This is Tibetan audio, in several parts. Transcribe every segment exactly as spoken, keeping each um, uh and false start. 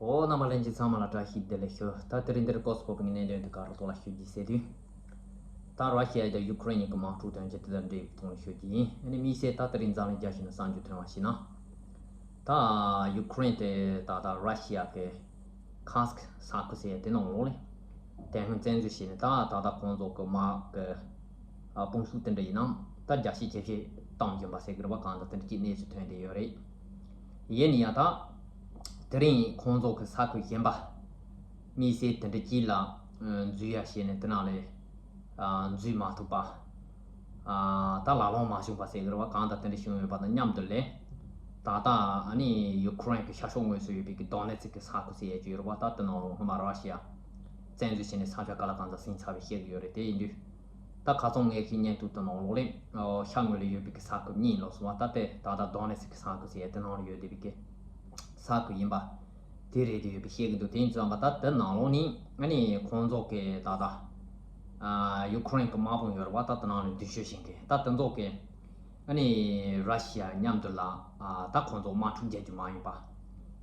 ཨོ། རྣམ་པ་ལྷན་རྒྱས་ཚང་མ་ལ་བཀྲ་ཤིས་བདེ་ལེགས་ཞུ། ད་དེ་རིང་འདིར་ཀོ་སི་ཕོབ་ངའི་གནད་དོན་དེ་ག་རུ་ཐོག་ལ་ཞུ་རྒྱུ་ཟེར་དུས། ད་ར་ཤི་ཡ་དང་ཡུ་ཀེ་རེན་གཉིས་ཀྱི་དམག་འཁྲུག་དོན་རྐྱེན་དེ་དང་འབྲེལ་བའི་ཐོག་ནས་ཞུ་རྒྱུ་ཡིན། ཨ་ནི་དམིགས་བསལ་ད་དེ་རིང་འཛམ་གླིང་རྒྱལ་སྤྱི་ནས་གསར་འགྱུར་ཐོན་པ་ཞིག་ན། ད་ཡུ་ཀེ་རེན་དེ་ད་ལྟ་ར་ཤི་ཡ་གི་ཁཱ་སི་ཀི་ས་ཁུལ་ཟེར་ཡ་དེ་ནང་ལོགས་ལ་དེ་སྔོན་བཙན་འཛུལ་བྱས་ནས། ད་ད་ལྟ་ཁོང་ཚོ་གི་དམག་གི་ཨ་དཔུང་ཤུགས་དེ་འདྲ་ཡིན་ན་ད་རྒྱ་སྐྱེད་ཇེ་ཆེ་བཏང་བཞིན་པ་ཟེར་གི་རེད་པ། གང་ལྟར་དེ་འདྲ་གྱི་གནས་ཚུལ་ཐོན་བསྡད་ཡོད་རེད། ཡིན་ན་ཡང་ད་དེ་རིང་ཁོང་ཚོ་གི་ས་ཁུལ་གཞན་པ་དམིགས་བསལ་དེ་འདྲ་གྱི་ལ་ཨ་འཛུལ་ཡ་བྱས་ནས་དེ་ནང་ལ་ཨ་འཛུལ་མ་ཐུབ་པ། ཨ་ད་ལག་ལེན་མ་བྱུང་བ་ཟེར་གི་རེད་པ། གང་ལྟར་དེ་འདྲ་བྱུང་ཡོད་པ་དང་མཉམ་དུ་ལ། ད་ལྟ་ཨ་ནི་ཡུ་ཀེ་རེན་གྱི་ཤར་ཕྱོགས་ངོས་སུ་ཡོད་པའི་གི་དོ་ནེ་ཚིག་གི་ས་ཁུལ་ཟེར་ཡ་ཅིག་ཡོད་རེད་པ། ད་དེ་ནང་ལ་སྔོན་མ་ར་ཤི་ཡ་བཙན་འཛུལ་བྱས་ནས་ས་ཆ་ག་ལ་གང་འཚམ་ཟིན་ཚར་བའི་བཤད་གི་ཡོད་རེད། དེ་ཡིན་དུས་ད་ཁ་སང་ངས་ཤེས་མཁན་དུ་དེ་ནང་ལོགས་ལ་ཤར་ངོས་ལ་ཡོད་པའི་གི་ས་ཁུལ་གཉིས་ལོགས་སུ་བ། ད་དེ་ད་ལྟ་དོ་ནེ་ཚིག་གི་ས་ཁུལ་ཟེར་ཡ་དེ་ནང་ལ་ཡོད་བསྡད་པའི་གི་ས་ཁུལ་ཡིན་པ་དེ་རེད་དེ་ཡོད་པའི་བཤད་གི་འདུག་དེ་ཡིན་ཙང་པ་ད་དེ་ནང་ལོགས་ནས་ཨ་ནི་ཁོང་ཚོ་གི་ད་ལྟ་ཨ་ཡུ་ཀེ་རེན་གི་དམག་དཔུང་ཡོད་རེད་པ། ད་དེ་ནང་ལ་མདུན་སྐྱོད་བྱེད་མཁན་ད་དེ་ཚོ་གི་ཨ་ནི་ར་ཤི་ཡ་མཉམ་དུ་ལ་ཨ་ད་ཁོང་ཚོ་དམག་འཁྲུག་རྒྱག་རྒྱུ་མ་ཡིན་པ།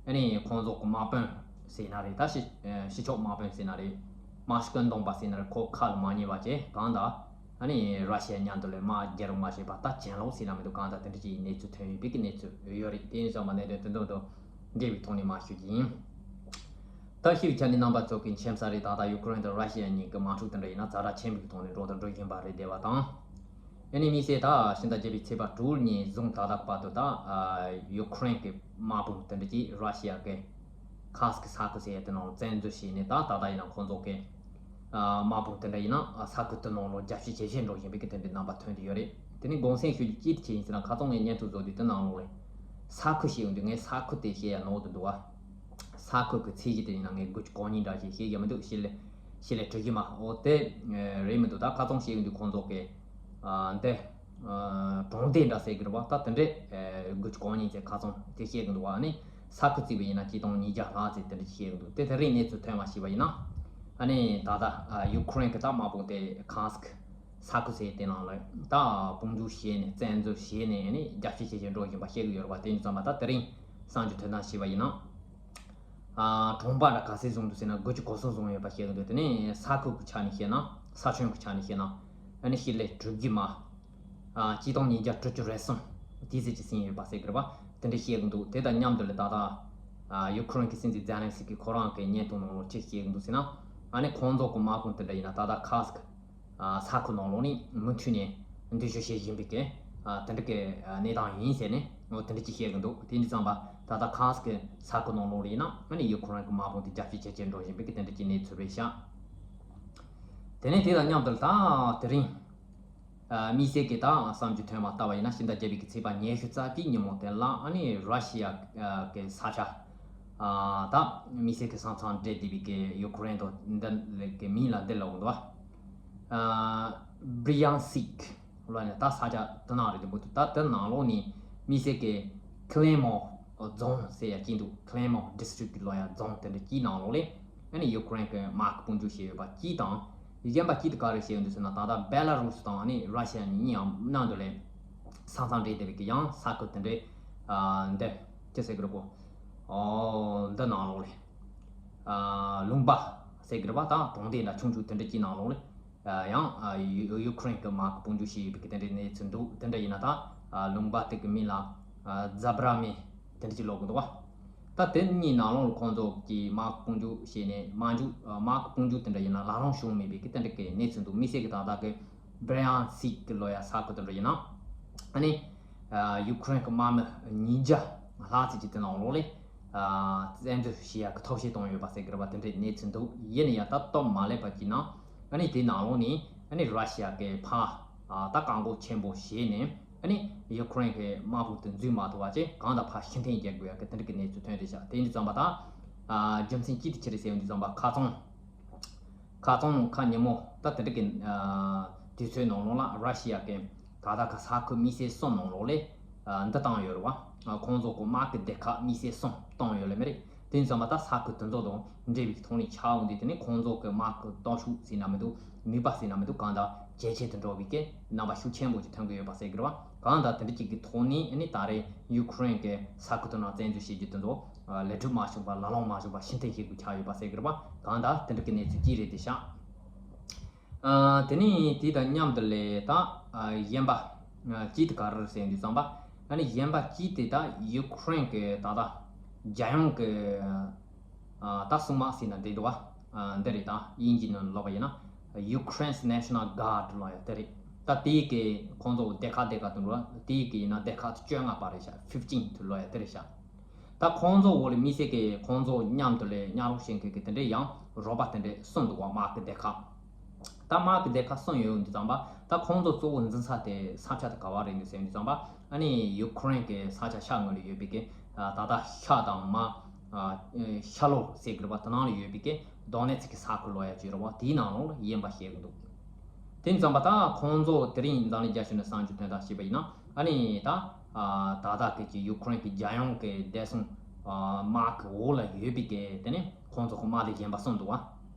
ཨ་ནི་ཁོང་ཚོ་གི་དམག་དཔོན་ཟེར་ན་རེད། ད་ཕྱི་ཕྱི་ཕྱོགས་དམག་དཔོན་ཟེར་ན་རེད། དམག་སྐུ་མདུང་པ་ཟེར་ན་རེད། ཁོ་ཁ་ལ་མ་ཉེས་པ་བྱས། གང་ལྟར་ཨ་ནི་ར་ཤི་ཡ་མཉམ་དུ་ལ་དམག་རྒྱག་རོགས་མ་བྱས་པ། ད་གྱེན་ལོག་ཟེར་ན་མི་འདུག་གང་ལྟར་དེ་འདྲ་ཅིག་གནས་ཚུལ་ཐོན་ཡོད་པའི་གི་གནས་ཚུལ་ཡོད་རེད། དེ་ཡིན་ཙང་མ་གནད་དོན་དེ་ཚོ་དང་འབྲེལ་བའི་ཐོག་ནས་མ་ཞུ་རྒྱུ་ཡིན། ད་ཤེས་པའི་ཆ་ནས་རྣམ་པ་ཚོ་གི་མཁྱེན་གསལ་རེད། ད་ལྟ་ཡུ་ཀེ་རེན་དང་ར་ཤི་ཡ་གཉིས་ཀྱི་དམག་འཁྲུག་དེ་འདྲ་ཡིན་ན་ཛ་དྲག་ཆེན་པོའི་ཐོག་ནས་འགྲོ་དང་འགྲོ་བཞིན་པ་རེད་བསྡད་པ་དང་། ཨ་ནི་དམིགས་བསལ་ད་ཕྱི་ཟླ་བརྒྱད་པའི་ཚེས་པ་དྲུག་ཉིན་བཟུང་ད་ལྟ་བར་དུ་ད་ཨ་ཡུ་ཀེ་རེན་གྱི་དམག་དཔུང་དེ་འདྲ་གྱིས་ར་ཤི་ཡ་གི་ཁཱ་སི་ཀི་ས་ཁུལ་ཟེར་ཡ་དེ་ནང་བཙན་འཛུལ་བྱས་ནས། ད་ད་ལྟ་ཡིན་ན་ཁོང་ཚོ་གི་ཨ་དམག་དཔུང་དེ་འདྲ་ཡིན་ན་ཨ་ས་ཁུལ་དེ་ནང་ལ་རྒྱ་སྐྱེད་ཇེ་ཆེ་འགྲོ་བཞིན་པའི་གི་དེ་འདྲའི་རྣམ་པ་ཐོན་གྱི་ཡོད་རེད། དེ་ནས་དགོངས་སེལ་ཞུ་རྒྱུ་ཅི་ཡིན་ཟེར་ན། ཁ་སང་ངས་བརྙན་ཐུང་བཟོ་དུས་དེ་ནང་ལོགས་ལ་ས་ཁུལ་ཞེས་ཡོང་དུས་ངས་ས་ཁུལ་དེ་བཤད་ཡ་ནོར་དུ་འདུག་བ། ས་ཁུལ་གྱི་མཚན་གཞི་དེ་ཡིན་ན་ངས་དགུ་བཅུ་གོ་གཉིས་འདྲ་ཞིག་བཤད་ཡ་མི་འདུག་ཞེས་ལས་ཞེས་ལས་དྲི་གི་མ། འོ་དེ་རེད་མི་འདུག་ད་ཁ་སང་བཤད་ཡོང་དུས་ཁོང་ཚོ་གི་ཨ་འདི་ཨ་གྲོང་སྡེ་འདྲ་ཟེར་གི་རེད་བ། ད་དེ་འདྲས་ཨ་དགུ་བཅུ་གོ་གཉིས་ཚེ་ཁ་སང་དེ་བཤད་གི་འདུག་བ། ཨ་ནི་ས་ཁུལ་བརྩིས་པ་ཡིན་ན་ཆིག་སྟོང་ཉིས་བརྒྱ་ལྷག་ཙམ་དེ་འདྲ་ཞིག་བཤད་གི་འདུག་དེ་དེ་རིང་གནས་ཚུལ་ཐོན་པ་ཞིག་བ་ཡིན་ན། ཨ་ནི་ད་ལྟ་ཨ་ཡུ་ཀེ་རེན་གྱི་ད་དམག་དཔུང་དེ་ཁཱ་སི་ཀི་ས་ཁུལ་ཟེར་དེ་ནང་ལ་ད་དཔུང་འཇུག་བྱས་ནས་བཙན་འཛུལ་བྱས་ནས། ཨ་ནི་རྒྱ་སྐྱེད་ཇེ་ཆེ་འགྲོ་བཞིན་པ་བཤད་གི་ཡོད་རེད་བ། དེ་ཡིན་ཙང་མ་ད་དེ་རིང་གསར་འགྱུར་ཐོན་སྟངས་ཞིག་བ་ཡིན་ན། ཨ་གྲོང་པ་འདྲ་ག་ཚད་བཟུང་འདུག་ཟེར་ན་དགུ་བཅུ་གོ་གསུམ་བཟུང་ཡོད་པ་བཤད་གི་འདུག་དེ་ནས་ས་ཁུལ་གྱི་ཆ་ནས་བཤད་ན། ས་ཁྱོན་གྱི་ཆ་ནས་བཤད་ན་ཨ་ནི་ཞི་ལི་དྲུག་བརྒྱུད་མ། ཨ་གཅིག་སྟོང་ཉིས་བརྒྱ་དྲུག་ཅུ་རེ་གསུམ་དེ་ཚད་ཅིག་ཟིན་ཡོད་པ་ཟེར་གི་རེད་བ། དེ་འདྲ་བཤད་གི་འདུག་དེ་དང་མཉམ་དུ་ལ་ད་ལྟ་ཨ་ཡུ་ཀེ་རེན་གྱི་སྲིད་འཛིན་ཛེ་ལན་སི་ཀི་ཁོ་རང་གི་བརྙན་ཐུང་ནང་ལ་ཅི་བཤད་གི་འདུག་ཟེར་ན། ཨ་ནི་ཁོང་ཚོ་གི་དམག་དཔུང་དེ་འདྲ་ཡིན་ན་ད་ལྟ་ཁཱ་སི་ཀི་ཨ་ས་ཁུལ་ནང་ལོགས་ནས་མུ་མཐུད་ནས་མདུན་སྐྱོད་བྱེད་བཞིན་པའི་གི་ཨ་དེ་འདྲ་གི་ཨ་གནས་སྟངས་ཡིན་ཟེར་ནས། འོ་དེ་འདྲ་ཅིག་བཤད་གི་འདུག་དེ་འདྲ་ཙམ་པ་ད་ལྟ་ཁཱ་སི་ཀི་ས་ཁུལ་ནང་ལོགས་ལ་ཡིན་ན་ཨ་ནི་ཡུ་ཀེ་རེན་གྱི་དམག་དཔུང་དེ་རྒྱ་སྐྱེད་ཇེ་ཆེར་འགྲོ་བཞིན་པའི་གི་དེ་འདྲ་གི་གནས་ཚུལ་རེད་ཤག་དེ་ནས་དེ་དང་མཉམ་དུ་ད་དེ་རིང་ཨ་དམིགས་བསལ་གྱི་ད་གསར་འགྱུར་ཐོན་པ་ལྟ་བ་ཡིན་ན། ཕྱི་ཟླ་བརྒྱད་པའི་གི་ཚེས་པ་ཉི་ཤུ་རྩ་གཅིག་ཉིན་མོ་དེ་ལ་ཨ་ནི་ར་ཤི་ཡ་གི་ས་ཆ་ཨ་ད་དམིགས་བསལ་གྱི་ས་མཚམས་འབྲེལ་བསྡད་པའི་གི་ཡུ་ཀེ་རེན་དང་འདི་གི་མིང་ལ་འདི་ལབ་དགོས་འདུག་བ། ཨ་བྷི་རི་ཡན་སིག་ལབ་ནས་ད་ས་ཆ་དེ་ནང་རེད་འདུག་འདུག་ད་དེ་ནང་ལོགས་ནས་དམིགས་བསལ་གྱི་ཁི་ལེ་མོ་རྫོང་ཟེར་ཡ་གཅིག་འདུག་ཁི་ལེ་མོ་ཌི་སི་ཊི་རིཀ་ལབ་ཡ་རྫོང་དེ་འདྲ་གཅིག་ནང་ལོགས་ལ་ཨ་ནི་ཡུ་ཀེ་རེན་གྱི་དམག་གི་དཔུང་འཇུག་བྱས་ཡོད་པ་གཅིག་དང་། གཞན་པ་གཅིག་དེ་ག་རེ་བྱས་ཡོད་འདུག་ཟེར་ན། ད་ལྟ་བེ་ལ་རུ་སི་དང་ཨ་ནི་ར་ཤི་ཡ་གཉིས་ཡང་མཉམ་དུ་ལ་ས་མཚམས་འབྲེལ་བསྡད་པའི་གི་ཡང་ས་ཁུལ་དེ་འདྲའི་ཨ་འདི་ཅི་ཟེར་གི་རེད་གོ། ཨོ་འདི་ནང་ལོགས་ལ་ཨ་ལུང་པ་ཟེར་གི་རེད་པ། ད་གྲོང་སྡེ་འདྲ་ཆུང་ཆུང་དེ་འདྲ་གཅིག་ནང་ལོགས་ལ་ཨ་ཡང་ཨ་ཡུ་ཡུ་ཀེ་རེན་གྱི་དམག་གི་དཔུང་འཇུག་བྱས་ཡོད་པའི་གི་དེ་འདྲའི་གནས་ཚུལ་འདུག་དེ་འདྲ་ཡིན་ན་ད་ཨ་ལུང་པ་དེ་གི་མིང་ལ་ཨ་ཛ་བྷ་ར་མེ་དེ་འདྲ་ཅིག་ལབ་གི་འདུག་བ། ད་དེ་གཉིས་ནང་ལོགས་ལ་ཁོང་ཚོ་གིས་དམག་དཔུང་འཇུག་བྱས་ནས་དམག་འཇུག་དམག་གི་དཔུང་འཇུག་དེ་འདྲ་ཡིན་ན་ལག་ལེན་བྱུང་མེད་པའི་གི་དེ་འདྲ་གི་གནས་ཚུལ་འདུག་དམིགས་བསལ་གྱི་ད་ལྟ་གི་བྷི་རི་ཡན་སིག་གི་ལབ་ཡ་ས་ཁུལ་དེ་འདྲ་ཡིན་ན། ཨ་ནི་ཡུ་ཀེ་རེན་གྱི་དམག་མི་ཉིས་བརྒྱ་ལྷག་ཙམ་ཅིག་དེ་ནང་ལོགས་ལ་བཙན་འཛུལ་བྱེད་ཡ་གི་ཐབས་ཤེས་བཏང་ཡོད་པ་ཟེར་གི་རེད་པ། དེ་འདྲའི་གནས་ཚུལ་འདུག་ཡིན་ན་ཡང་ད་སྟབས་མ་ལེགས་པ་ཅིག་ན་ཨ་ནི་དེའི་ནང་ལོགས་ནས་ཨ་ནི་ར་ཤི་ཡ་གི་ཕར་ད་བཀག་འགོག་ཆེན་པོ་བྱས་ནས། ཨ་ནི་ཡུ་ཀེ་རེན་གྱི་དམག་དཔུང་དེ་འཛུལ་མ་ཐུབ་པ་བྱས། གང་ལྟར་ཕར་ཕྱིར་འཐེན་རྒྱག་དགོས་ཡ་གི་དེ་འདྲ་གི་གནས་ཚུལ་ཐོན་བསྡད་ཤག་དེ་ཡིན་དུས་ཙམ་པ་ད་ཨ་རྒྱུ་མཚན་ཅི་ཐད་ཆེ་རེད་ཟེར་ཡོང་དུས་ཙམ་པ། ཁ་སང་ཁ་སང་ཁ་ཉིན་མོ་ད་དེ་འདྲ་གི་ཨ་དུས་ཚོད་ནང་ལོགས་ལ་ར་ཤི་ཡ་གི་ད་ལྟ་གི་ས་ཁུལ་དམིགས་བསལ་གསུམ་ནང་ལོགས་ལ་ཨ་འདི་བཏང་ཡོད་རེད་བ། ཨ་ཁོང་ཚོ་གི་དམག་གི་སྡེ་ཁག་དམིགས་བསལ་གསུམ་བཏང་ཡོད་ལེ་མི་རེད། དེ་ཡིན་ཙང་མ་ད་ས་ཁུལ་དེ་ཚོ་དང་འབྲེལ་བའི་ཐོག་ནས་ཆགས་འོང་དུས། དེ་ནས་ཁོང་ཚོ་གི་དམག་གི་སྟོབས་ཤུགས་ཟེར་ན་མི་འདུག་ནུས་པ་ཟེར་ན་མི་འདུག་གང་ལྟར་ཇེ་ཆེ་དུ་འགྲོ་བའི་གི་རྣམ་པ་ཤུགས་ཆེན་པོ་ཅིག་ཐོན་གི་ཡོད་པ་ཟེར་གི་རེད་བ། གང་ལྟར་དེ་འདྲ་ཅིག་གི་ཐོག་ནས་ཨ་ནི་ད་རེས་ཡུ་ཀེ་རེན་གི་ས་ཁུལ་དེ་ནང་བཙན་འཛུལ་བྱེད་རྒྱུ་དེ་ཚོ་ ལས་སྒྲུབ་མ་བྱུང་བ། ལ་ལུང་མ་བྱུང་བ། ཕྱིར་འཐེན་བྱེད་དགོས་ཆགས་ཡོད་པ་ཟེར་གི་རེད་པ། གང་ལྟར་དེ་འདྲ་གི་གནས་ཚུལ་ཅིག་རེད་དེ་ཤག་ཨ། དེ་ནས་དེ་དང་མཉམ་དུ་ལས་ད་ཨ་གཞན་པ་ཨ་གཅིག་དེ་ག་རེ་རེད་ཟེར་དུས་ཙམ་པ། ཨ་ནི་གཞན་པ་གཅིག་དེ་ད་ཡུ་ཁུ་རེན་གི་ད་ལྟ་རྒྱལ་ཡོངས་གི་ཨ་ད་སྲུང་དམག་ཟེར་ན་འགྲིག་འདུག་བ། ཨ་འདི་རེད། ད་དབྱིན་ཇིའི་ནང་ལོགས་པ་ཡིན་ན་Ukraine's National Guard ལབ་ཡ་དེ་རེད། ད་དེའི་གི་ཁོང་ཚོ་སྡེ་ཁག་སྡེ་ཁག་དུ་འགྲོ་བ། དེའི་གི་ཡིན་ན་སྡེ་ཁག་བཅོ་ལྔ་པ་རེད་ཤག fifteen དུ་ལབ་ཡ་དེ་རེད་ཤག་ད་ཁོང་ཚོ་འོག་ལ་དམིགས་བསལ་གྱི་ཁོང་ཚོ་མཉམ་དུ་ལས་གཉའ་རོགས་བྱེད་མཁན་གྱི་དེ་འདྲའི་ཡང་རོགས་པ་དེ་འདྲའི་གསུམ་འདུག་བ། དམག་གི་སྡེ་ཁག་ད་དམག་གི་སྡེ་ཁག་གསུམ་ཡོད་འདི་ཙམ་པ། ད་ཁོང་ཚོ་གཙོ་བོ་འཛིན་ས་དེ་ས་ཆ་དེ་ག་བ་རེད་འདི་ཟེར་འདི་ཙམ་པ། ཨ་ནི་ཡུ་ཁུ་རེན་གྱི་ས་ཆ་ཤར་ངོས་ལ་ཡོད་པའི་གི་ད་ལྟ་ཤར་དང་མ་ཤར་ལྷོ་ཟེར་གི་རེད་བ། དེ་ནང་ལ་ཡོད་པའི་གི་དོ་ནེ་ཚིག་གི་ས་ཁུལ་ལབ་ཡ་ཅིག་རེད་བ། དེའི་ནང་ལོགས་ལ་ཡིན་པ་ཤེས་གི་འདུག་དེ་ཙམ་པ་ད་ཁོང་ཚོ་དེ་རིང་འཛམ་གླིང་རྒྱ་ཁྱོན་ནས་གསར་འགྱུར་ཐོན་སྟངས་བྱས་པ་ཡིན་ན། ཨ་ནི་ད་ད་ལྟ་གི་ཅིག་ཡུ་ཁུ་རེན་གྱི་རྒྱལ་ཡོངས་ཀྱི་བདེ་སྲུང་དམག་གི་འོག་ལ་ཡོད་པའི་གི་དེ་ནས་ཁོང་ཚོ་གི་དམག་སྡེ་གཞན་པ་གསུམ་འདུག་བ།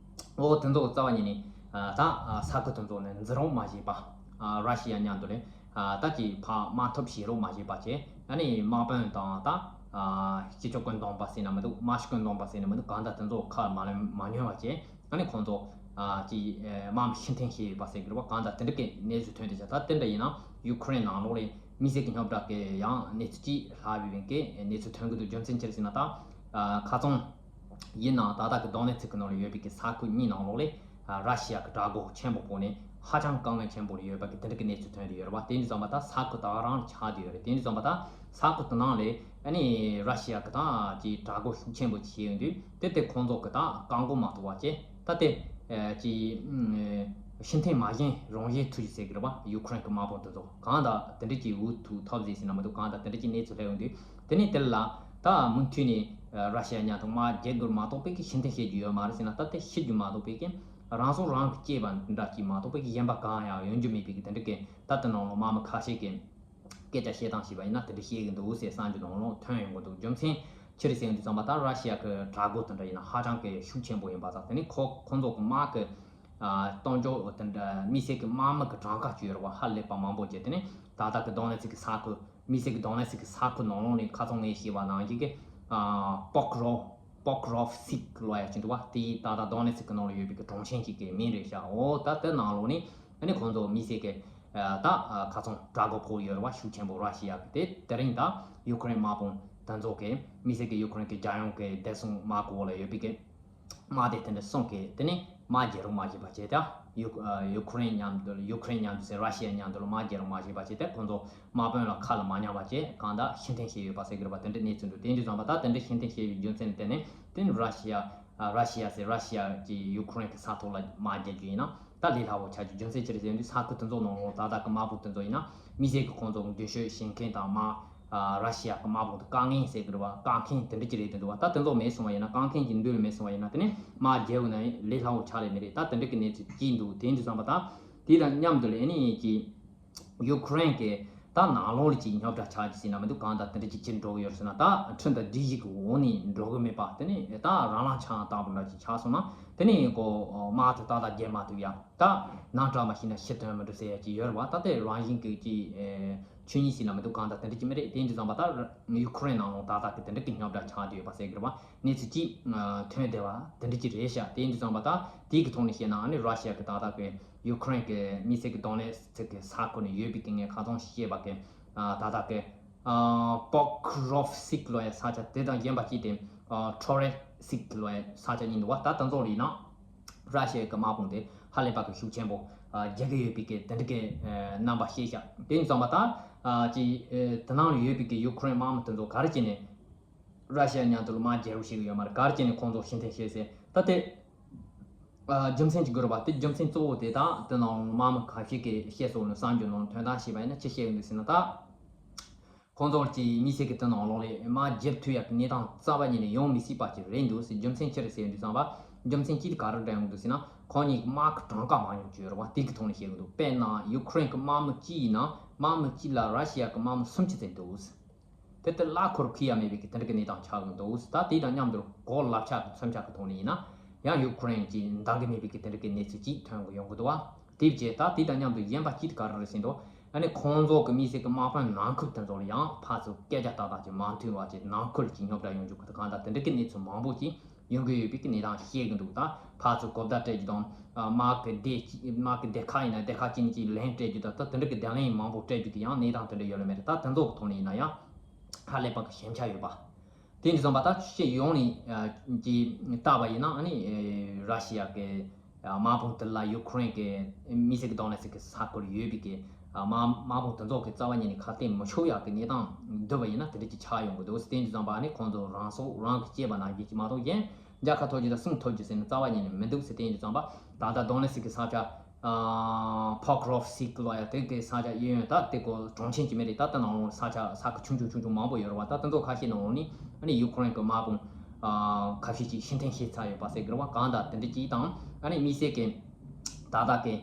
འོ་དེ་ཚོ་གི་རྩ་བ་ཉིད་ནས་ད་ས་ཁུལ་དེ་ཚོ་ནས་འཛིན་རོགས་མ་བྱས་པ། ར་ཤི་ཡ་མཉམ་དུ་ལས་ད་ཅིག་ཕར་དམག་འཐབ་བྱེད་རོགས་མ་བྱས་པ་བྱས། ཨ་ནི་དམག་དཔོན་དང་ད་སྤྱི་ཚོགས་ཀུན་སྡོམ་པ་ཟེར་ན་མི་འདུག་དམག་སྤྱི་ཀུན་སྡོམ་པ་ཟེར་ན་མི་འདུག་གང་ལྟར་དེ་ཚོ་ཁ་མ་ལེན་མ་ཉན་པ་བྱས། ཨ་ནི་ཁོང་ཚོ་ཨ་ཅིག་ཨེ་དམག་མི་ཕྱིར་འཐེན་བྱས་ཡོད་པ་ཟེར་གི་རེད་བ། གང་ལྟར་དེ་འདྲ་གི་གནས་ཚུལ་ཐོན་བསྡད་ཤག་ད་དེ་འདྲ་ཡིན་ན་ཡུ་ཁུ་རེན་ནང་ལོགས་ལ་དམིགས་བསལ་གྱི་རྙོག་དྲ་གི་ཡང་གནས་ཚུལ་ཅིག་ལྷག་ཡོད་པའི་གི་གནས་ཚུལ་ཐོན་གི་འདུག་རྒྱུ་མཚན་ཅི་རེད་ཟེར་ན། ད་ཨ་ཁ་ཚང་ཡིན་ནའང་ད་ལྟ་གི་དོ་ནེ་ཚིག་གི་ནང་ལ་ཡོད་པའི་གི་ས་ཁུལ་གཉིས་ནང་ལོགས་ལ་ཨ་ར་ཤི་ཡ་གི་དྲག་རྒོལ་ཆེན་པོ་ཕོག་ནས་ཧ་ཅང་དཀའ་ངལ་ཆེན་པོ་ལ་ཡོད་པ་གི་དེ་འདྲ་གི་གནས་ཚུལ་ཐོན་བསྡད་ཡོད་རེད་བ། དེ་འདྲ་ཙམ་པ་ད་ས་ཁུལ་ད་ག་རང་ཆགས་བསྡད་ཡོད་རེད། དེ་འདྲ་ཙམ་པ་ད་ས་ཁུལ་དེ་ནང་ལ་ཨ་ནི་ར་ཤི་ཡ་གི་ད་ཅིག་དྲག་རྒོལ་ཤུགས་ཆེན་པོ་བྱས་ཡོང་དུས། དེ་དེ་ཁོང་ཚོ་གི་ད་བཀག་འགོག་མ་ཐུབ་པ་བྱས། ད་དེ་ཨ་ཅིག་ཕྱིར་འཐེན་མ་བྱས་རང་བཞིན་ཐུག་ཅིག་ཟེར་གི་རེད་བ། ཡུ་ཁུ་རེན་གི་དམག་དཔུང་དེ་ཚོ་གང་ལྟར་དེ་འདྲ་ཅིག་འུ་ཐུག་ཐབས་ཟིག་ཟེར་ན་མི་འདུག་གང་ལྟར་དེ་འདྲ་ཅིག་གནས་ཚུལ་སླེབས་ཡོང་དུས། དེ་ནས་དེ་ལ་ད་མུ་མཐུད་ནས་ར་ཤི་ཡ་མཉམ་དུ་དམག་རྒྱག་དགོས་མ་གཏོགས་པའི་གི་ཕྱིར་འཐེན་བྱེད་རྒྱུ་ཡོད་མ་རེད་ཟེར་ན། ད་དེ་ཤི་རྒྱུ་མ་གཏོགས་པའི་གི་རང་སྲོག་རང་གིས་བཅད་པ་འདྲ་ཅིག་མ་གཏོགས་པའི་གི་གཞན་པ་གང་ཡང་ཡོང་རྒྱུ་མེད་པའི་གི་དེ་འདྲ་གི་ད་དེ་ནང་ལ་དམག་མི་ཁ་ཤས་ཀྱིས་སྐད་ཆ་བཤད་སྟངས་བྱས་པ་ཡིན་ན་དེ་འདྲ་བཤད་གི་འདུག་ཟེར་གསར་འགྱུར་ནང་ལོགས་ཐོན་ཡོང་གི་འདུག་རྒྱུ་མཚན་ཅི་རེད་ཟེར་དུས་ཙམ་པ། ད་ར་ཤི་ཡ་གི་དྲག་རྒོལ་དེ་འདྲ་ཡིན་ན་ཧ་ཅང་གི་ཤུགས་ཆེན་པོ་ཡིན་པ་དང་། དེ་ནས་ཁོ་ཁོང་ཚོ་གི་དམག་གི་ཨ་གཏོང་ཕྱོགས་དེ་འདྲ་དམིགས་བསལ་གྱི་དམག་མི་གི་གྲངས་ཀ་བཅས་རེད་བ། ཧ་ལས་པ་མང་པོ་བྱས། དེ་ནས་ད་ལྟ་གི་དོ་ནེ་ཚིག་གི་ས་ཁུལ། དམིགས་བསལ་གྱི་དོ་ནེ་ཚིག་གི་ས་ཁུལ་ནང་ལོགས་ནས་ཁ་ཚང་ངས་ཤེས་པ་ནང་བཞིན་གྱི་ཨ་པོག་རོབ་པོག་རོབ་སིག་ལབ་ཡ་ཅིག་འདུག་བ། དེ་ད་ལྟ་དོ་ནེ་ཚིག་གི་ནང་ལ་ཡོད་པའི་གི་གྲོང་ཆེན་ཅིག་གི་མིང་རེད་ཤག་འོ་ད་དེ་ནང་ལོགས་ནས་ཨ་ནི་ཁོང་ཚོ་དམིགས་བསལ་གྱི་ཨ་ད་ཨ་ཁ་ཚང་དྲག་རྒོལ་ཕོག་ཡོད་རེད་བ། ཤུགས་ཆེན་པོ་ར་ཤི་ཡ་གི། དེ་དེ་རིང་ད་ཡུ་ཁུ་རེན་དམག་དཔུང་དེ་ཚོ་གི་དམིགས་བསལ་གྱི་ཡུ་ཁུ་རེན་གྱི་རྒྱལ་ཡོངས་ཀྱི་བདེ་སྲུང་དམག་གི་འོག་ལ་ཡོད་པའི་གི་དམག་སྡེ་དེ་འདྲ་གསུམ་གྱིས་དེ་ནས་དམག་རྒྱག་རོགས་མ་བྱེད་པ་བྱས། ད་ཡུ་ཨ་ཡུ་ཁུ་རེན་མཉམ་དུ་ཡུ་ཁུ་རེན་མཉམ་དུ་ཟེར། ར་ཤི་ཡ་མཉམ་དུ་ལ་དམག་རྒྱག་རོགས་མ་བྱེད་པ་བྱས། དེ་ཁོང་ཚོ་དམག་དཔོན་ལ་ཁ་ལ་མ་ཉན་པ་བྱས། གང་ལྟར་ཕྱིར་འཐེན་བྱས་ཡོད་པ་ཟེར་གི་རེད་པ། དེ་འདྲ་གནས་ཚུལ་འདུག་དེ་འདྲ་ཙམ་པ་ད་དེ་འདྲ་ཕྱིར་འཐེན་བྱས་ཡོད་རྒྱུ་མཚན་ནི། དེ་ནས་དེ་ནས་ར་ཤི་ཡ་ཨ་ར་ཤི་ཡ་ཟེར། ར་ཤི་ཡ་གྱིས་ཡུ་ཁུ་རེན་གྱི་ས་ཐོག་ལ་དམག་རྒྱག་རྒྱུ་ཡིན་ན་ད་ལས་སླ་བོ་ཆགས་རྒྱུ་རྒྱུ་མཚན་ཅི་རེད་ཟེར་དུས། ས་ཁུལ་དེ་ཚོ་ནང་ལོགས་ད་ལྟ་གི་དམག་དཔུང་དེ་ཚོ་ཡིན་ན་དམིགས་བསལ་གྱི་ཁོང་ཚོ་མདུན་ཤོག་བཞེངས་མཁན་དང་དམག་ཨ་ར་ཤི་ཡ་གི་དམག་དཔུང་དེ་བཀག་མཁན་ཟེར་གི་རེད་བ། བཀག་མཁན་དེ་འདྲ་ཅིག་རེད་དེ་འདུག་བ། ད་དེ་ཚོ་མེད་སོང་བ་ཡིན་ན། བཀག་མཁན་གྱི་མདུན་ལ་མེད་སོང་བ་ཡིན་ན་དེ་ནས་དམག་རྒྱག་ན་ལས་སླ་བོ་ཆགས་ལེ་མི་རེད། ད་དེ་འདྲ་གི་གནས་ཚུལ་ཅིག་འདུག་དེ་འདྲ་ཙམ་པ་ད་དེ་དང་མཉམ་དུ་ལས་ནི་ཀྱི་ཡུ་ཁུ་རེན་གྱི་ད་ནང་ལོགས་ལ་ཅིག་རྙོག་དྲ་ཆགས་ཀྱི་ཟེར་ན་མི་འདུག་གང་ལྟར་དེ་འདྲ་ཅིག་ཅིག་འགྲོ་གི་ཡོད་ཟེར་ན། ད་ཁྲིམས་དང་སྒྲིག་གཞི་གི་འོག་ནས་འགྲོ་གི་མེད་པ། དེ་ནས་ད་རང་ལངས་ཆང་བཏང་པ་འདྲ་ཅིག་ཆགས་སོང་ན་དེ་ནས་ཀོ་དམག་དེ་ཏག་ཏག་རྒྱག་མ་ཐུབ་ཡ། ད་ནང་གྲ་མ་ཤི་ན་ཕྱི་དོན་མི་འགྲོ་ཟེར་ཡ་ཅིག་ཡོད་རེད་བ། ད་དེ་རང་བཞིན་གྱི་ཅིག་ཨེ་ཆོས་ཉིད་ཟེར་ན་མི་འདུག་གང་ལྟར་དེ་འདྲ་ཅིག་མི་རེད། དེ་འདྲ་ཙམ་པ་ད་ཡུ་ཁུ་རེན་ནང་ལོགས་ཏག་ཏག་གི་དེ་འདྲ་གི་རྙོག་དྲ་ཆགས་བསྡད་ཡོད་པ་ཟེར་གི་རེད་བ། གནས་ཚུལ་ཅིག་ཐོན་བསྡད་པ་དེ་འདྲ་ཅིག་རེད་ཤག་དེ་འདྲ་ཙམ་པ་ད་དེ་གི་ཐོག་ནས་བཤད་ན། ཨ་ནི་ར་ཤི་ཡ་གི་ཏག་ཏག་གི་ཡུ་ཁུ་རེན་གི་དམིགས་བསལ་གི་དོ་ནེ་ཚིག་གི་ས་ཁུལ་ནས་ཡོད་པའི་གི་ངས་ཁ་ཚང་ཤེས་པ་གི་ཏག་ཏག་གི་པོག་རོབ་སིག་ལབ་ཡ་ས་ཆ་དེ་དང་གཞན་པ་གཅིག་དེ་ཁྲོ་རེ་སིག་ལབ་ཡ་ས་ཆ་གཉིས་འདུག་བ། ད་དེ་ཚོ་ལ་ཡིན་ན་ར་ཤི་ཡ་གི་དམག་དཔུང་དེ་ཧ་ལས་པ་གི་ཤུགས་ཆེན་པོ་རྒྱག་གི་ཡོད་པའི་གི་དེ་འདྲ་གི་རྣམ་པ་ཤེས་ཤག་དེ་ཡིན་ཙང་མ་ད་ཅིག་དེ་ནང་ལ་ཡོད་པའི་གི་ཡུ་ཁུ་རེན་དམག་མི་དེ་ཚོ་ག་རེ་བྱས་ནས་ར་ཤི་ཡ་མཉམ་དུ་ལ་དམག་རྒྱག་རོགས་བྱེད་གི་ཡོད་མ་རེད། ག་རེ་བྱས་ནས་ཁོང་ཚོ་ཕྱིར་འཐེན་བྱས་ཟེར། ད་དེ་རྒྱུ་མཚན་གཅིག་དགོས་རེད་པ། དེ་རྒྱུ་མཚན་གཙོ་བོ་དེ་དག་དེ་ནང་དམག་མི་ཁ་ཤས་ཀྱིས་བཤད་སོང་ནས་གསར་འགྱུར་ནང་ཐོན་སྟངས་བྱས་པ་ཡིན་ན་ཅི་བཤད་ཡོང་འདུག་ཟེར་ན། ད་ཁོང་ཚོར་གྱི་དམིགས་བསལ་གྱི་དེ་ནང་ལོགས་ལ་དམག་རྒྱག་ཐུབ་ཡག་གི་གནས་སྟངས་རྩ་བ་ཉིད་ནས་ཡོང་མི་སྲིད་པ་ཅིག་རེད་འདུག་ཟེར། རྒྱུ་མཚན་ཅི་རེད་ཟེར་དུས་ཙམ་པ། རྒྱུ་མཚན་གཅིག་དེ་ག་རེ་འདྲ་ཡོང་འདུག་ཟེར་ན། ཁོང་གཉིས་ཀྱི་དམག་གི་གྲངས་ཀ་མང་ཉུང་ཅིག་ཡོད་རེད་པ། དེ་གི་ཐོག་ནས་བཤད་གི་འདུག་དཔེར་ན་ཡུ་ཁུ་རེན་གྱི་དམག་མི་གཅིག་ཡིན་ན་དམག་མི་གཅིག་ལ་ར་ཤི་ཡ་གི་དམག་མི་སུམ་ཅུ་ཙམ་འདུག་དེ་ལྟར་གླ་འཁོར་ཁུར་ཡ་མེད་པའི་གི་དེ་འདྲ་གི་གནས་སྟངས་ཆགས་ཀྱི་འདུག་ད་དེ་དང་མཉམ་དུ་གོ་ལ་ཆགས་ཀྱི་མཚོན་ཆ་གི་ཐོག་ནས་ཡིན་ན་ཡང་ཡུ་ཁུ་རེན་གྱིས་འདང་གི་མེད་པའི་གི་དེ་འདྲ་གི་གནས་ཚུལ་ཅིག་ཐོན་གི་ཡོང་གི་འདུག་བ། དེ་བྱས་ད་དེ་དང་མཉམ་དུ་གཞན་པ་གཅིག་དེ་ག་རེ་རེད་ཟེར་དུས། ཨ་ནི་ཁོང་ཚོ་གི་དམིགས་བསལ་གི་དམག་དཔོན་ནང་ཁུལ་དེ་ཚོ་ལ་ཡང་ཕར་ཚུར་སྐད་ཆ་ཏག་ཏག་ཅིག་མ་མཐུན་པ་ཅིག་ནང་ཁུལ་གྱི་རྙོག་དྲ་ཡོང་རྒྱུ་གི་གང་ལྟར་དེ་འདྲ་གི་གནས་ཚུལ་མང་པོ་ཅིག་ཡོང་གི་ཡོད་པའི་གི་གནས་སྟངས་བཤད་གི་འདུག་ད་ཕར་ཚུར་གོ་བརྡ་སྤྲད་རྒྱུ་དང་། དམག་གི་སྡེ་གཅིག་དམག་གི་སྡེ་ཁག་ཡིན་ན་སྡེ་ཁག་གཅིག་ནས་གཅིག་ལན་སྤྲད་རྒྱུ་དང་། ད་དེ་འདྲ་གི་བརྡ་ལན་མང་པོ་སྤྲད་རྒྱུ་གི་ཡང་གནས་སྟངས་དེ་འདྲ་ཡོད་ལ་མེད་རེད། ད་དེ་ཚོ་གི་ཐོག་ནས་ཡིན་ན་ཡང་ཧ་ལས་པ་གི་ཞན་ཆ་ཡོད་པ། དེ་འདྲ་ཙམ་པ་ད་སྤྱི་ཡོངས་ནས་ཀྱི་བལྟས་པ་ཡིན་ན། ཨ་ནི་ར་ཤི་ཡ་གི་དམག་དཔུང་དེ་ལ་ཡུ་ཁུ་རེན་གི་དམིགས་བསལ་གི་དོན་ལ་ཟེར་གི་ས་ཁུལ་ཡོད་པའི་གི་དམག་དམག་དཔུང་དེ་ཚོ་གི་རྩ་བ་ཉིད་ནས་ཁ་གཏད་མི་ཆོག་ཡག་གི་གནས་སྟངས་བསྡུར་བ་ཡིན་ན་དེ་འདྲ་ཅིག་ཆགས་ཡོང་གི་འདུག་དེ་འདྲ་ཙམ་པ་ཨ་ནི་ཁོང་ཚོ་རང་སྲོག་རང་གིས་བཅད་པ་ནང་བཞིན་ཅིག་མ་གཏོགས་གཞན་རྒྱལ་ཁ་ཐོབ་རྒྱུ་དང་སྲུང་ཐོབ་རྒྱུ་ཟེར་ནས་རྩ་བ་ཉིད་ནས་མི་འདུག་དེ་འདྲ་ཙམ་པ་ད་ལྟ་དོན་ལ་ཟེར་གི་ས་ཆ། ཕོག་རོབ་སིག་ལོ་ཡ་དེ་གི་ས་ཆ་གཡས་གཡོན་ད་དེ་གོ་གྲོང་ཆེན་གྱི་མི་རེད། ད་དེ་ནང་ལོགས་ས་ཆ་ས་ཁུལ་ཆུང་ཆུང་ཆུང་ཆུང་མང་པོ་ཡོད་རེད་བ། ད་དེ་ཚོ་ཁ་ཤས་ནང་ལོགས་ནི་ཨ་ནི་ཡུ་ཁུ་རེན་གི་དམག་དཔུང་ཁ་ཤས་ཅིག་ཕྱིར་འཐེན་བྱས་ཚར་ཡོད་པ་ཟེར་གི་རེད་བ། གང་ལྟར་དེ་འདྲ་ཅིག་དང་། ཨ་ནི་དམིགས་བསལ་གི་ད་ལྟ་གི་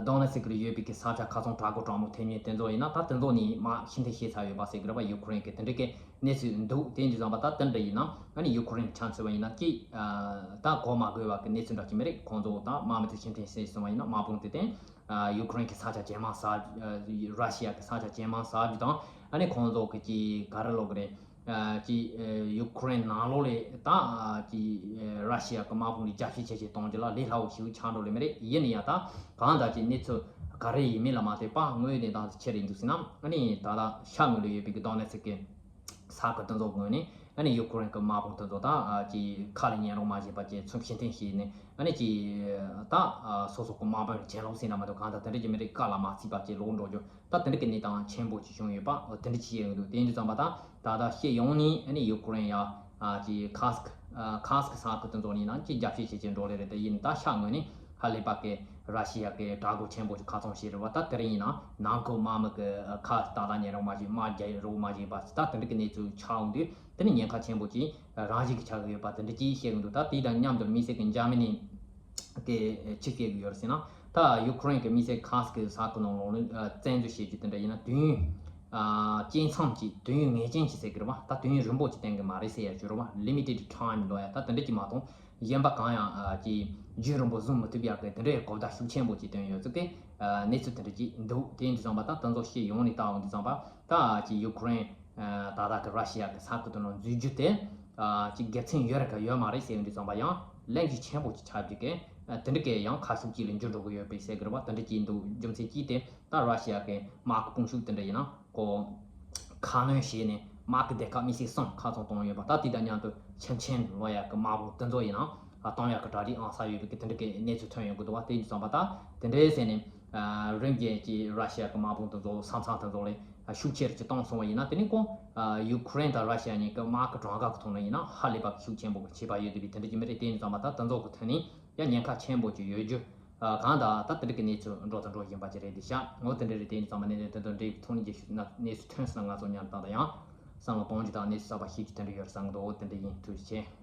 དོན་ལ་ཟེར་གི་ཡོད་པའི་གི་ས་ཆ་ཁ་ཚོན་བྲག་བརྐོས་གྲང་མོ་ཐེབས་མཁན་དེ་ཚོ་ཡིན་ན་ད་དེ་ཚོ་ནི་དམག་ཕྱིར་འཐེན་བྱས་ཚར་ཡོད་པ་ཟེར་གི་རེད་བ། ཡུ་ཁུ་རེན་གི་དེ་འདྲ་གི་གནས་ཚུལ་འདུག་དེ་འདྲ་ཙམ་པ་ད་དེ་འདྲ་ཡིན་ན་ཨ་ནི་ཡུ་ཁུ་རེན་ཆ་མཚོན་པ་ཡིན་ན་ཅིག་ད་གོ་མ་དགོས་པ་གི་གནས་ཚུལ་འདྲ་ཅིག་མི་རེད། ཁོང་ཚོ་ད་དམག་མི་ཚོ་ཕྱིར་འཐེན་བྱས་སོང་བ་ཡིན་ན་དམག་དཔུང་དེ་དེ་ཡུ་ཁུ་རེན་གི་ས་ཆ་ཇེ་མང་ཟ་ར་ཤི་ཡ་གི་ས་ཆ་ཇེ་མང་ཟ་རྒྱུ་དང་། ཨ་ནི་ཁོང་ཚོ་གི་ཅིག་ག་རེ་ལབ་དགོས་རེད། ཅིག་ཡུ་ཁུ་རེན་ནང་ལོགས་ལ་ད་ཅིག་ར་ཤི་ཡ་གི་དམག་དཔུང་གི་རྒྱབ་སྐྱོར་བྱེད་བྱེད་གཏོང་རྒྱུ་ལ་ལས་སླ་བོ་ཞིག་ཆགས་འགྲོ་ལེ་མི་རེད། ཡིན་ན་ཡང་ད་གང་ལྟར་ཅིག་གནས་ཚུལ་ག་རེ་ཡིན་མིན་ལ་མ་ལྟོས་པ་དངོས་གནས་ད་ཆེ་རེད་འདུག་ཟེར་ན། ཨ་ནི་ད་ལྟ་ཤར་ངོས་ལ་ཡོད་པའི་གི་དོན་ལ་ཟེར་གི་ས་ཁུལ་དེ་ཚོ་ངོས་ནས་ཨ་ནི་ཡུ་ཁུ་རེན་གི་དམག་དཔུང་དེ་ཚོ་ད་ཅིག་ཁ་ལ་ཉན་རོགས་མ་བྱས་པ་ཅིག་ཚུར་ཕྱིར་འཐེན་བྱས་ནས། ཨ་ནི་ཅིག་ད་སོ་སོ་གི་དམག་དཔོན་གྱེན་ལོག་ཟེར་ན་མ་གཏོགས་གང་ལྟར་དེ་འདྲ་ཅིག་མི་རིགས་བཀའ་ལ་མ་བརྩིས་པ་ཅིག་ལོག་འགྲོ་རྒྱུ་ད་དེ་འདྲ་གི་གནས་སྟངས་ཆེན་པོ་ཅིག་བྱུང་ཡོད་པ། འོ་དེ་འདྲ་ཅིག་ཡོད་འདུག་དེ་འདྲ་ཙམ་པ་ད་ད་ལྟ་སྤྱི་ཡོངས་ནས་ཨ་ནི་ཡུ་ཁུ་རེན་ཡ་ཅིག་ཁ་སི་ཁ་སི་ཁ་ས་ཁུལ་དེ་ཚོ་ནས་ན་ཅིག་རྒྱབ་སྐྱོར་བྱེད་བྱེད་འགྲོ་ལེ་རེད། དེ་ཡིན་ད་ཤར་ངོས་ནས་ཧ་ལས་པ་གི་ར་ཤི་ཡ་གི་དྲག་རྒོལ་ཆེན་པོ་ཅིག་ཁ་ཚོན་བྱས་རེད་བ། ད་དེ་རིང་ཡིན་ན་ནང་ཁུལ་དམག་མི་གི་ཁ་ཏག་ཏག་ཉན་རོགས་མ་བྱས་དམག་རྒྱག་རོགས་མ་བྱས་པ་ད་དེ་འདྲ་གི་གནས་ཚུལ་ཆགས་འོང་དུས་དེ་ནི་ཉེན་ཁ་ཆེན་པོ་ཅིག་རང་བཞིན་གྱིས་ཆགས་ཀྱི་ཡོད་པ་དེ་འདྲ་ཅིག་བཤད་ཀྱི་འདུག་ད་དེ་དང་མཉམ་དུ་དམིགས་བསལ་གྱི་འཇར་མ་ནི་གི་ཆི་བཤད་ཀྱི་ཡོད་རེད་ཟེར་ན། ད་ཡུ་ཁུ་རེན་གྱི་དམིགས་བསལ་ཁ་སི་ཀི་ས་ཁུལ་ནང་ལོགས་ནས་བཙན་འཛུལ་བྱེད་རྒྱུ་དེ་འདྲ་ཡིན་ན་དུས་ཡུན་ཇེ་མཚམས་ཀྱི་དུས་ཡུན་ངེས་ཅན་གྱི་ཟེར་གྱི་རེད་བ། ད་དུས་ཡུན་རིང་པོ་ཅིག་བསྟན་གྱི་མ་རེད་ཟེར་ཡ་ཅིག་ཡོད་རེད་བ། ལི་མི་ཊེཌ་ཊའིམ་ལབ་ཡ་ད་དེ་འདྲ་ཅིག་མ་གཏོགས་གཞན་པ་གང་ཡང་ཅིག་རྒྱུན་རིང་པོ་བཟུང་མི་ཐུབ་ཡག་གི་དེ་འདྲའི་གོ་བརྡ་ཤུགས་ཆེན་པོ་ཅིག་བཏོན་ཡོད་ཚུལ་གྱི་གནས་ཚུལ་དེ་འདྲ་ཅིག་འདུག་དེ་ཡིན་དུས་ཙམ་པ་ད་དེ་ཚོ་སྤྱི་ཡོངས་ནས་བལྟ་འོང་དུས་ཙམ་པ་ད་ཅིག་ཡུ་ཁུ་རེན་ད་ལྟ་གི་ར་ཤི་ཡ་གི་ས་ཁུལ་དུ་ནང་འཛུལ་རྒྱུ་དེ་ཅིག་དགེ་མཚན་ཡོད་རེད་ག་ཡོད་མ་རེད་ཟེར་ཡོང་དུས་ཙམ་པ་ཡང་གླེང་གཞི་ཆེན་པོ་ཅིག་ཆགས་རྒྱུ་གི་དེ་འདྲ་གི་ཡང་ཁ་ཤུགས་ཅིག་ལ་འགྱུར་འགྲོ་གི་ཡོད་པའི་ཟེར་གི་རེད་བ། དེ་འདྲ་ཅིག་འདུག་རྒྱུ་མཚན་གཅིག་དེ་ད་ར་ཤི་ཡ་གི་དམག་གི་དཔུང་ཤུགས་དེ་འདྲ་ཡིན་ན་ཁོ་ཁ་སྣོན་བྱས་ནས་དམག་གི་སྡེ་ཁག་དམིགས་བསལ་གསུམ་ཁ་ཚོན་གཏོང་ཡོད་པ། ད་དེ་དང་མཉམ་དུ་ཆིན་ཆན་ལབ་ཡག་གི་དམག་དཔུང་དེ་ཚོ་ཡིན་ན་གཏོང་ཡག་གི་གྲ་སྒྲིག་ཨང་གསར་ཡོད་པའི་གི་དེ་འདྲ་གི་གནས་ཚུལ་ཐོན་ཡོང་གི་འདུག་བ། དེ་ཡིན་དུས་ཙམ་པ་ད་དེ་འདྲའི་ཟེར་ནས་རིམ་བཞིན་གྱི་ར་ཤི་ཡ་གི་དམག་དཔུང་དེ་ཚོ་ས་མཚམས་དེ་ཚོ་ལ་ཤུགས་ཆེར་གྱི་གཏོང་སོང་བ་ཡིན་ན། དེ་ནི་ཁོ་ཡུ་ཁུ་རེན་དང་ར་ཤི་ཡ་གཉིས་ཀྱི་དམག་གི་གྲངས་ཀ་གི་ཐོག་ནས་ཡིན་ན་ཧ་ལས་པ་གི་ཤུགས་ཆེན་པོ་གི་ཁྱད་པར་ཡོད་བསྡད་པའི་དེ་འདྲ་གི་མི་རེད། དེ་ཡིན་དུས་ཙམ་པ་ད་དེ་ཚོ་གི་ཐོག་ནས་ཡང་ཉེན་ཁ་ཆེན་པོ་ཅིག་ཡོད་རྒྱུ་གང་ལྟར་ད་དེ་འདྲ་གི་གནས་ཚུལ་འགྲོ་དང་འགྲོ་བཞིན་པ་ཅིག་རེད་འདི་ཤག་འོ་དེ་འདྲ་རེད། དེ་ཡིན་དུས་ཙམ་པ་གནས་ཚུལ་དེ་ཚོ་འདྲ་ཡི་ཐོག་ནས་རྒྱལ་ཤུགས་ན་གནས་ཚུལ་ཐོན་སོང་ན་ང་ཚོ་ཉར་སྟངས་དང་ཡང་བསམ་བློ་གཏོང་རྒྱུ་དང་གནས་ཚུལ་གསར་པ་ཤེས་རྒྱུ་དེ་འདྲ་ཡོད་བསམ་གི་འདུག་འོ་དེ་འདྲ་ཡིན། ཐུགས་རྗེ་ཆེ།